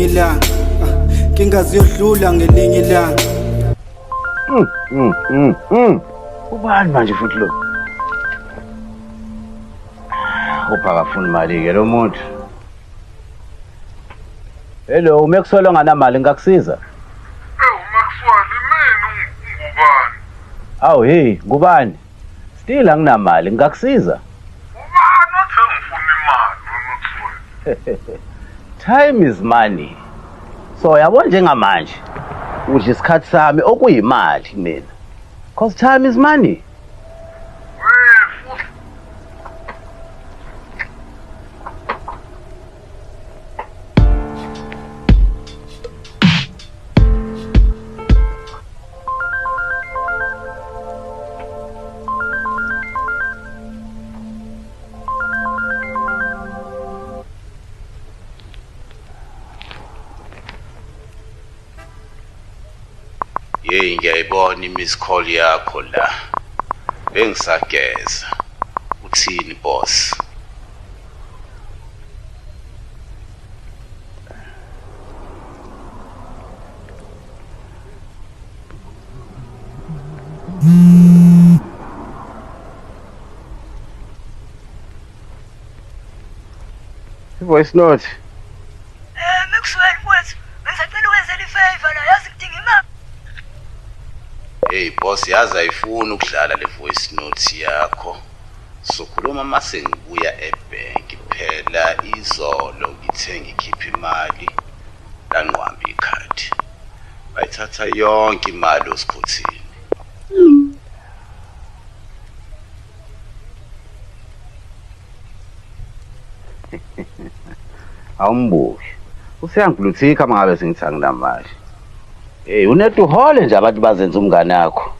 ilanga. Ah, Nkinga ziyodlula ngelinye ilanga. Ubani manje futhi lo? Upha akafuni imali-ke lo muntu. Hello, uMaxwell onganamali ngingakusiza? Ewu Maxwell, imini ungubani? Awu hey, ngubani? Still anginamali, ngingakusiza? Ubani othe ngifuna imali weMaxwell? Time is money. So yabo njengamanje udla isikhathi sami okuyimali mina. Cause time is money. Hey, futhi Hey, ngiyayibona i-miss call yakho la. Bengisageza. Uthini boss? Voice note. Maxwell mfowethu, bengisacela ukwenzela ifavor la, yazi ngidinga imali. Hey boss, yazi ayifuni ukudlala le voice note yakho. Sokhuluma mase ngibuya ebank phela izolo ngithe ngikhipha imali lanqwamba ikhadi. Bayithatha yonke imali osikhothini. Awumbuki. Useyangibluthika mangabe sengithi anginamali. Hey, unetuhole nje abantu bazenza umngane wakho.